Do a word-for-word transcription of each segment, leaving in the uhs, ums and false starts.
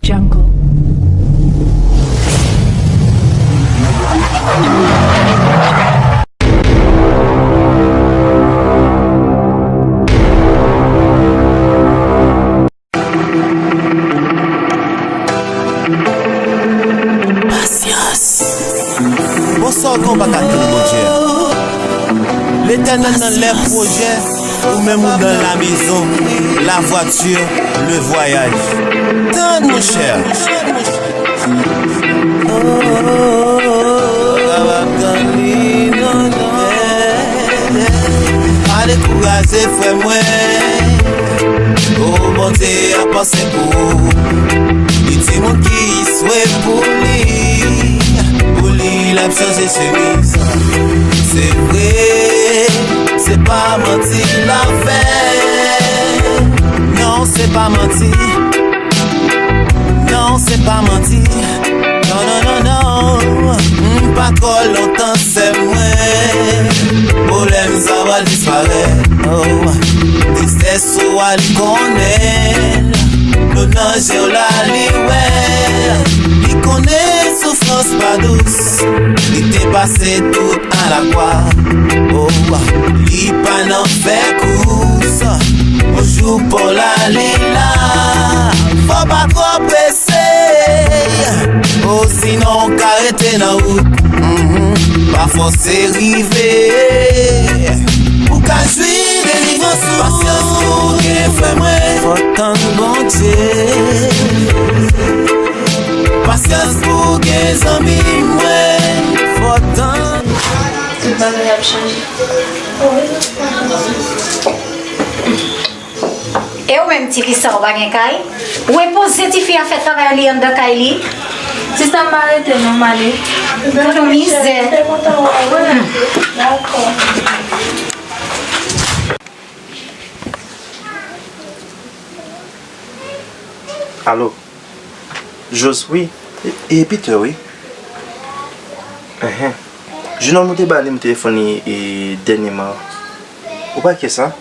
Jungle. Pasyans. Bonswa, ou pa ka tann Bondye. Letènèl nan lè pwojè, ou menm ou dans la maison, la voiture, le voyage. Tann, monchè. Pa dekouraje, frè mwen. O, Bondye ap panse pou ou. Li timoun ki swe pou li. Pou li, l ap chanje chemiz. Se vre, se pa manti l ap fè. Non, se pa manti. Non, se pa manti. Non, non, non, non. M pa twò lontan, sè mwen. Pwoblèm sa va disparèt. Oh. Tristès ou a li konnen. Nou nan je w la li wè. Li konnen soufrans pa dous. Li te pase tout a la kwa. Oh, li pa nan fè kous. Yon jou pou la li la. Fò pa twò prese. Oh, sinon w ka rete nan wout. Mhm. Pa fòse rive. Ou ka jwi delivrans ou. Pasyans pou gen frè mwen. Fò tann Bondye. Pasyans pou gen zanmi mwen. Fò tann. Tout bagay ap chanje. E ou menm, tifi sa, ou pa gen kay? Repoze tifi a, fè travay li anndan kay li. Sista, m pa rete non, m ale. Gad yon mizè. Dakò. Alo. Jos, wi. E, e Peter, wi. Enhen. Jenòm ou te ba li, m telefòn li, e, dènyèman. Ou pa kè sa?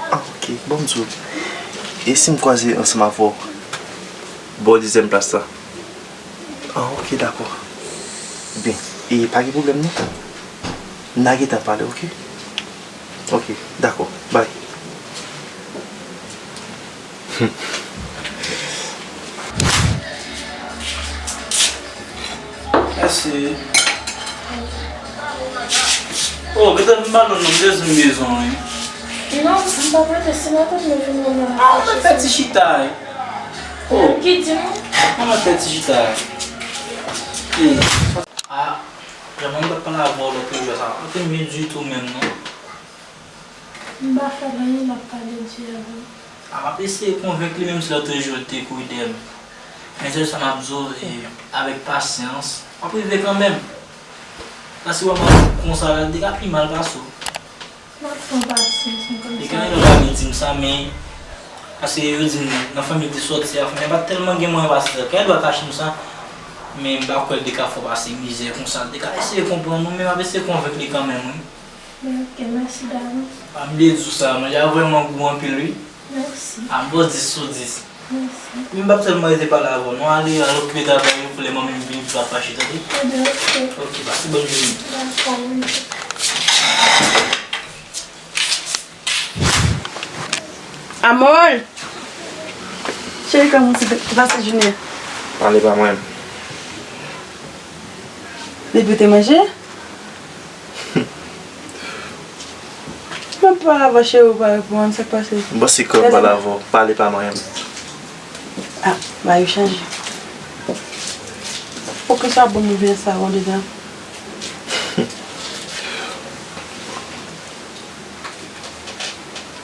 Ah, ok. Bon, m di w. E si m kwaze ansanm avè w bò dezyèm plas la? Ah, ok, dakò. Byen. E pa gen pwoblèm, non. N a gentan pale, ok? Ok, dakò. Bay. Mèsi. Oh, gentan vin ba nou non, m te di m bezwen w, wi. Non, m pa prete, se maten m vin nan. Ah, ou mèt fè ti chita, wi. Oh. Ki di m? Ou mèt fè ti chita, wi. Ah, jan mwen t ap pale avè w lòt jou a, sa pa te byen ditou menm, non. M pa fè l anyen, m ap pale di avè w. A, m ap eseye konvenk li, menm si lòt jou li te kouri dèyè m. Men sèl sa m ap di w, e, avèk pasyans, w ap rive kanmenm. Paske w ap konsa la, li te ka pi mal pase w. M ap pran pasyans mwen konsa. Li gen lè w pa vle di m sa, men, paske yo di m, nan fanmi li te sòti a, fanmi a pa t tèlman gen mwayen pase sa. Gen lè l pa kache m sa, men m pa kwè l te ka fè w pase mizè konsa. L te ka eseye konprann ou, men m ap eseye konvenk li kanmenm, wi. Mwen, ok, mèsi davans. Pa bliye di w sa, manje a vrèman gou anpil, wi. Mèsi. A, m ba w dis sou dis. Mèsi. Men m p ap tèlman rete pale avè w, non. Ale, al okipe travay ou pou lè manmi m vini pou l pa fache, tande? Ebyen, ok. Ok, pase bòn jounen. Dakò, wi. Amor! Cheri, kòman se pase jounen an? Pale pa mwen. Depi w te manje? M ap pale avè w, cheri, ou pa reponn, sa k pase? Bon, si kòm pale avè w, pale pa mwen. Ah, bagay yo chanje. Poukisa bon nou vin sa yon dedan?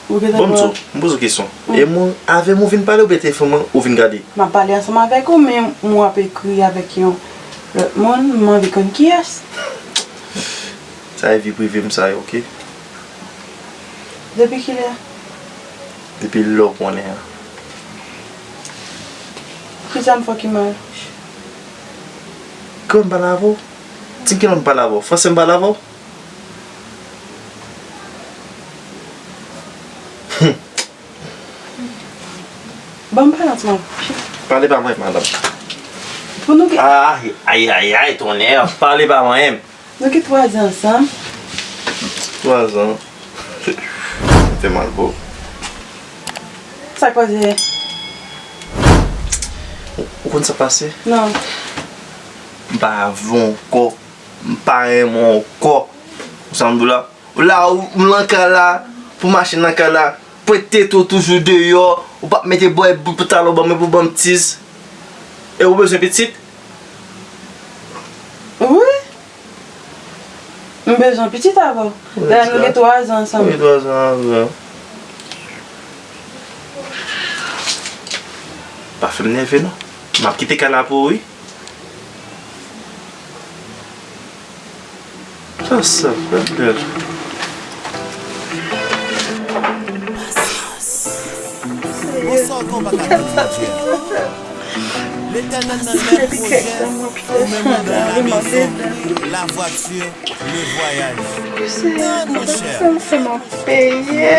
Ou gentan Bon, m di w, m poze w kesyon. E mwen, avè m ou vin pale oubyen telefòn mwen ou vin gade? M ap pale ansanm avèk ou, men m wè w ap ekri avèk yon lòt moun, m anvi konn kiyès. Sa e vi prive m sa yo, ok? Depi kilè? Depi lè w konnen an. Kisa m fè w ki mal? Kòman m pale avè w? Di m kilè m pale avè w? Fòse m pale avè w? Ban m pale ansanm avè w. Pale pa mwen, madanm. Pou nou gen Ay, ay, ay, ay, tonnè. Pale pa mwen. Nou gen twa zan ansanm. Twa zan. Fè mal pou ou. Sa k pase? Ou konn sa k pase? Non. M pa vle w ankò. M pa renmen w ankò. Ou sa m di w la? La, ou, ou nan kay la, pou mache nan kay la, pwente tèt ou toujou deyò, ou p ap mete bòy bout pantalon ban mwen pou ban m tiz. E ou bezwen pitit? Wi. M bezwen pitit avè w. Dayè, nou gen twa zan ansanm. Wi, twa zan ansanm. Pa fè m nève, non. M ap kite kay la pou ou, wi. Sa, sa, bèl. Bonswa, ankò, pa ka di Bondye. Letènèl nan men pwojè, ou menm nan men lamezon, lavwati, levwayaj. Tann, monchè. Peye.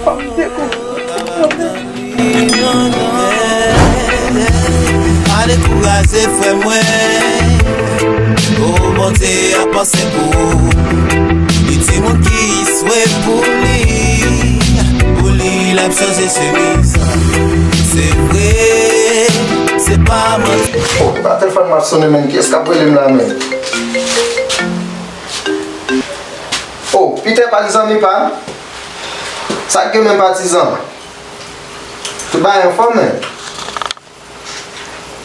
Fòk m te konprann. Pa dekouraje, frè mwen. O, Bondye ap panse pou ou. Li di moun ki swe pou li, pou li, l ap chanje chemiz. Se vre, se pa manti. Oh, pa telefòn m ap sonnen, men. Kiyès k ap rele m la, men? Oh, Peter, pa gen zanmi pa m? Sa k gen menm, patizan? Tout bagay anfòm, men?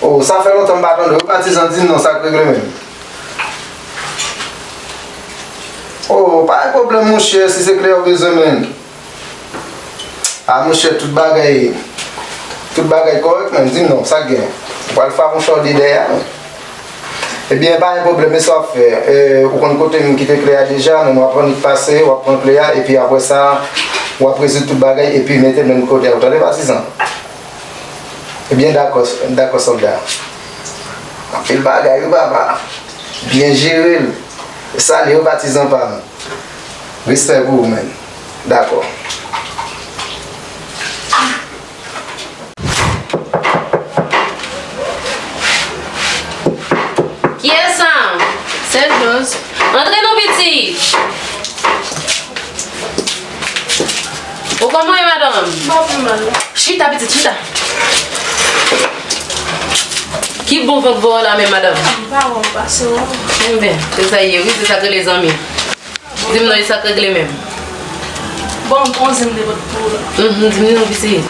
Oh, sa fè lontan m pa tande w, patizan, di m non, sa k regle menm? Oh, pa gen pwoblèm, monchè, si se klè ou bezwen, men. A, monchè, tout bagay, tout bagay kòrèk, men, di m non, sa k gen? Ou pral frape yon chòde dèyè a, men. Ebyen, pa gen pwoblèm, men sa w ap fè? E, ou konn kote m kite kle a deja, men w ap annik pase, w ap pran kle a, epi apre sa, w ap rezoud tout bagay, epi mete l menm kote a, ou tande, patizan? Ebyen, dakò, dakò, sòlda. Anpil bagay, wi, papa. Byen jere l. Salye w, patizan pa m. Respè pou ou, men. Dakò. Kiyès sa? Sèl Joz. Antre non, pitit. Ou kòman ye, madanm? M pa pi mal. Chita, pitit, chita. Ki bon vant vò w la menm, madanm? M pa wè w pase w. Enben, se sa ye, wi, se sa k rele zanmi. Di m non, e sa k regle menm? Bon, bon, di m de bòt pou ou la. Mhm, di m non, pitit.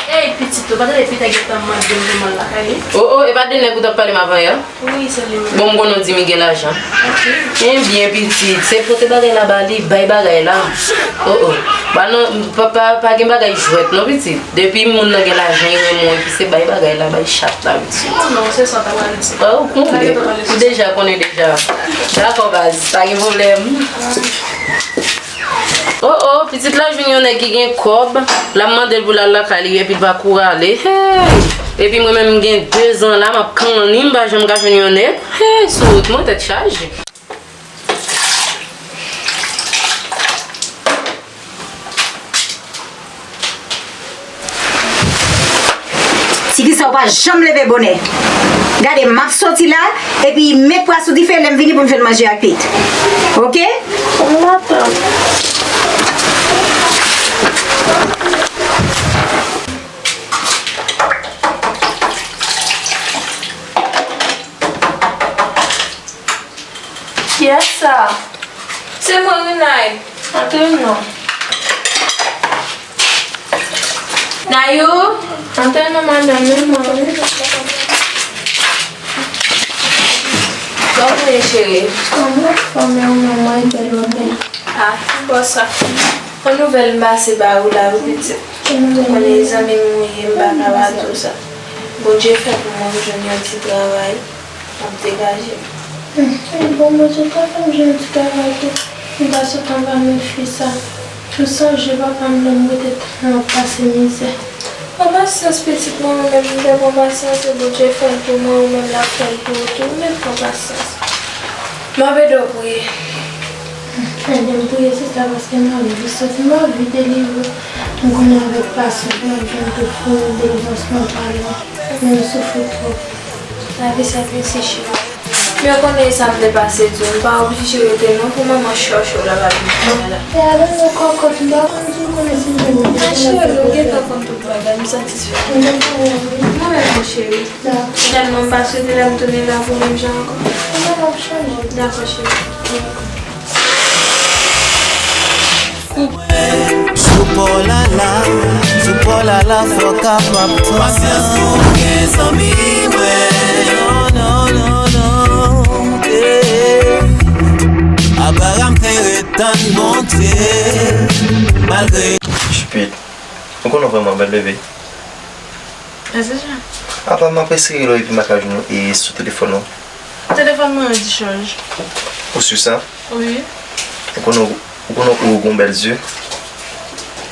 Ey, pitit, ou pa tande Pita gentan mande m pou m al lakay li? Oh, oh, e pa de nèg ou t ap pale m avan yè? Wi, se li menm. Bon, m konnen w di m li gen lajan. Ok. Ebyen, pitit, se pote bagay la ba li, bay bagay la. Oh, oh. Ba non, pa, pa, pa gen bagay jwèt non, pitit. Depi moun nan gen lajan, li renmen w, epi se bay bagay la, bay chat la, pitit. Oh non, se sa w ta pral di. Oh, ou konnen. Ou deja konnen deja. Dakò, baz, pa gen pwoblèm. Oh, oh, pitit la jwenn yon nèg ki gen kòb, l ap mande l pou l al lakay li, epi l pa kouri ale. Hey! Epi mwen menm, m gen de zan la, m ap kanni, m pa janm ka jwenn yon nèg. Hey, sou wout mwen, tèt chaje. Tifi sa ou pa janm leve bonè. Gade, m ap soti la, epi met pwa sou dife, lè m vini pou m jwenn manje ak Pete. Oke? Madanm. Kiyès sa? Se mwen, Rinay. Antre non. Nayou, antre non, madanm, men mwen. Kòman w ye, cheri? Anfòm, e ou menm, mwen bèl, ou bèl. Ah, bon sa. Yon nouvèl m pase ba ou la, wi, pitit. Ou konnen zanmi m ou ye, m pa ka pa di w sa. Bondye fè pou mwen m jwenn yon ti travay, m ap degaje m. Hmm, e bon, Bondye ta fè m jwenn yon ti travay tou. M pa sot anba men fi sa. M sonje papa m lè m rete tan an ap pase mizè. Pran pasyans, pitit mwen, ou menm, m te pran pasyans, e Bondye fè l pou mwen, ou menm, l ap fè l pou ou tou, ou menm pran pasyans. M ap ede w priye. Ede m priye, sista, paske m anvi soti, m anvi delivre. M konnen avèk pasyans m ap jwenn tout fwi delivrans mwen pale, men m soufri twòp. Lavi sa difisil, cheri. Men w konnen sa m te pase di w, m pa oblije rete non pou manman chèche w la pa vin kounye a la. E avèk yon kòkòt, m pa konn si w konnen si m te vin. A cheri, ou gentan konn tout bagay, m satisfè. M te konnen wi. Mwen menm wi cheri. Dakò. Finalman, m pa swete lè m tounen la pou menm jan ankò. Mwen m ap chanje. Dakò cheri. Jou pa w la la, jou pa w la la, fò w kapab tann. Pasyans pou w gen zanmi mwen. Non, non, non, non, yeah. Abraram te ret tann Bondye, malgre. Chipit, ou konnen w vrèman bèl bebe. Mèsi, Jean. Apa m ap eseye rele w epi m pa ka jwenn ou e sou telefòn ou. Telefòn mwen an dichaj. Ou si sa? Wi. Ou konnen ou, ou konnen ou gen bèl zye.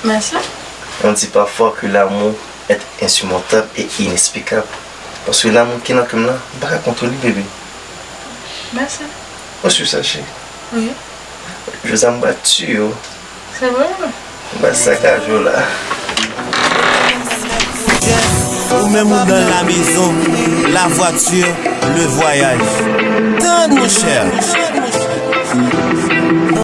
Mèsi. On dit parfois que l'amour est insurmontable et inexplicable. Paske lanmou ki nan kè m nan, m pa ka kontwole li, bebe. Mèsi. Ou si sa, cheri? Wi. Jodi a m pral tiye w. Se vre? M pral sakaje w la. Ou menm ou dans la maison, la voiture, le voyage. Tann, mon cher.